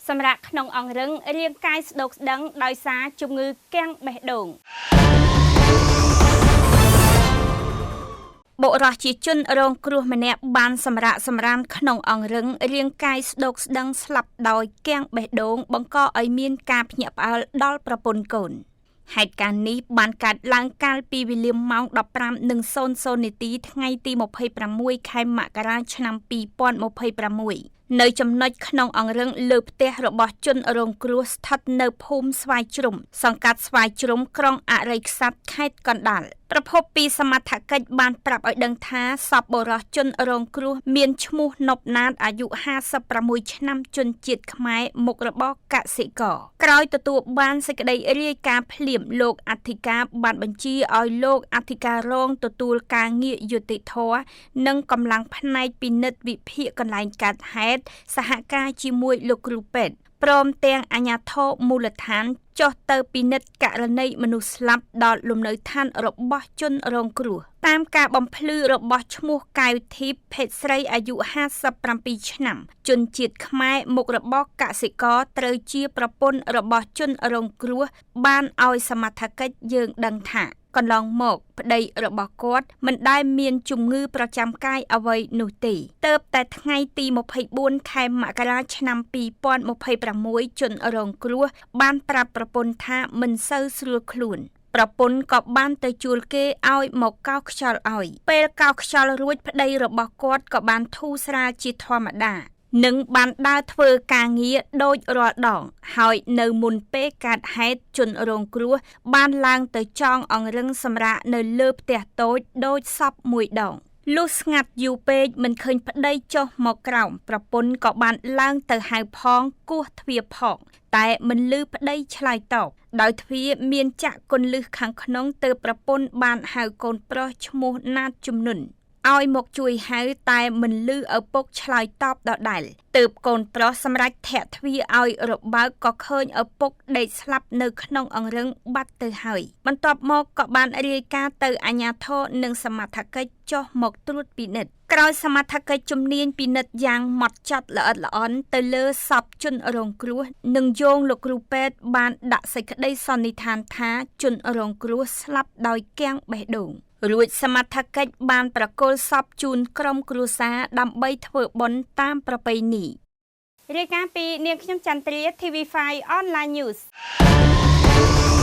សម្រាប់ក្នុងអង្រឹងរាងកាយស្ដោកស្ដឹងដោយសារជំងឺគាំងបេះដូងបុរសជាជនរងគ្រោះម្នាក់បានសម្រាកសម្រានក្នុងអង្រឹងរាងកាយស្ដោកស្ដឹងស្លាប់ដោយគាំងបេះដូងបង្កឲ្យមានការភ្ញាក់ផ្អើលដល់ប្រពន្ធកូនហេតុការណ៍នេះបានកើតឡើងកាលពីវេលាម៉ោង15:00នាទីថ្ងៃទី26ខែមករាឆ្នាំ2026នៅចំណុចក្នុងអង្រឹងលើផ្ទះរបស់ជនរងគ្រោះស្ថិតនៅភូមិស្វាយជ្រុំសង្កាត់ស្វាយជ្រុំក្រុងអរិយក្សត្រខេត្តកណ្ដាលប្រភពពីសមត្ថកិច្ចបានប្រាប់ឲ្យដឹងថាសពបុរសជនរងគ្រោះមានឈ្មោះណប់ណាតអាយុ56ឆ្នាំជនជាតិខ្មែរមុខរបរកសិករក្រោយទទួលបានសេចក្តីរាយការណ៍ភ្លាមលោកអធិការបានបញ្ជាឲ្យលោកអធិការរងទទួលការងារយុត្តិធម៌និងកម្លាំងផ្នែកពិនិត្យវិភាគកន្លែងកើតហេតុសហការជាមួយលោកគ្រូពេទ្យព្រមទាំងអាជ្ញាធរមូលដ្ឋានចុះទៅពិនិត្យករណីមនុស្សស្លាប់ដល់លំនៅឋានរបស់ជនរងគ្រោះតាមការបំភ្លឺរបស់ឈ្មោះកែវធីបភេទស្រីអាយុ57ឆ្នាំជនជាតិខ្មែរមុខរបរកសិករត្រូវជាប្រពន្ធរបស់ជនរងគ្រោះបានឲ្យសមត្ថកិច្ចយើងដឹងថាកន្លងមកប្តីរបស់គាត់មិនដែលមានជំងឺប្រចាំកាយអ្វីនោះទេទើបតែថ្ងៃទី24ខែមករាឆ្នាំ2026ជនរងគ្រោះបានប្រាប់ប្រពន្ធថាមិនសូវស្រួលខ្លួនប្រពន្ធក៏បានទៅជួលគេឲ្យមកកោសខ្យល់ឲ្យពេលកោសខ្យល់រួចប្តីរបស់គាត់ក៏បានធូរស្រាលជាធម្មតានិងបានដើរធ្វើការងារដូចរាល់ដងហើយនៅមុនពេលកើតហេតុជនរងគ្រោះបានឡើងទៅចងអង្រឹងសម្រាកនៅលើផ្ទះតូចដូចសពមួយដងលុះស្ងាត់យូរពេកមិនឃើញប្តីចុះមកក្រោមប្រពន្ធក៏បានឡើងទៅហៅផងគោះទ្វារផងតែមិនឮប្តីឆ្លើយតបដោយទ្វារមានចាក់គន្លឹះខាងក្នុងទើបប្រពន្ធបានហៅកូនប្រុសឈ្មោះណាតជំនុនឲ្យមកជួយហៅតែមិនឮឪពុកឆ្លើយតបដដែលទើបកូនប្រុសសម្រេចធាក់ទ្វារឲ្យរបើកក៏ឃើញឪពុកដេកស្លាប់នៅក្នុងអង្រឹងបាត់ទៅហើយបន្ទាប់មកក៏បានរាយការណ៍ទៅអាជ្ញាធរនិងសមត្ថកិច្ចចុះមកត្រួតពិនិត្យក្រោយសមត្ថកិច្ចជំនាញពិនិត្យយ៉ាងម៉ត់ចត់ល្អិតល្អន់ទៅលើសពជនរងគ្រោះនិងយោងលោកគ្រូពេទ្យបានដាក់សេចក្តីសន្និដ្ឋានថាជនរងគ្រោះស្លាប់ដោយគាំងបេះដូងរួចសមត្ថកិច្ចបានប្រគល់សពជូនក្រុមគ្រួសារដើម្បីធ្វើបុណ្យតាមប្រពៃណីរាយការណ៍ពីនាងខ្ញុំចន្ទ្រា TV5 Online News។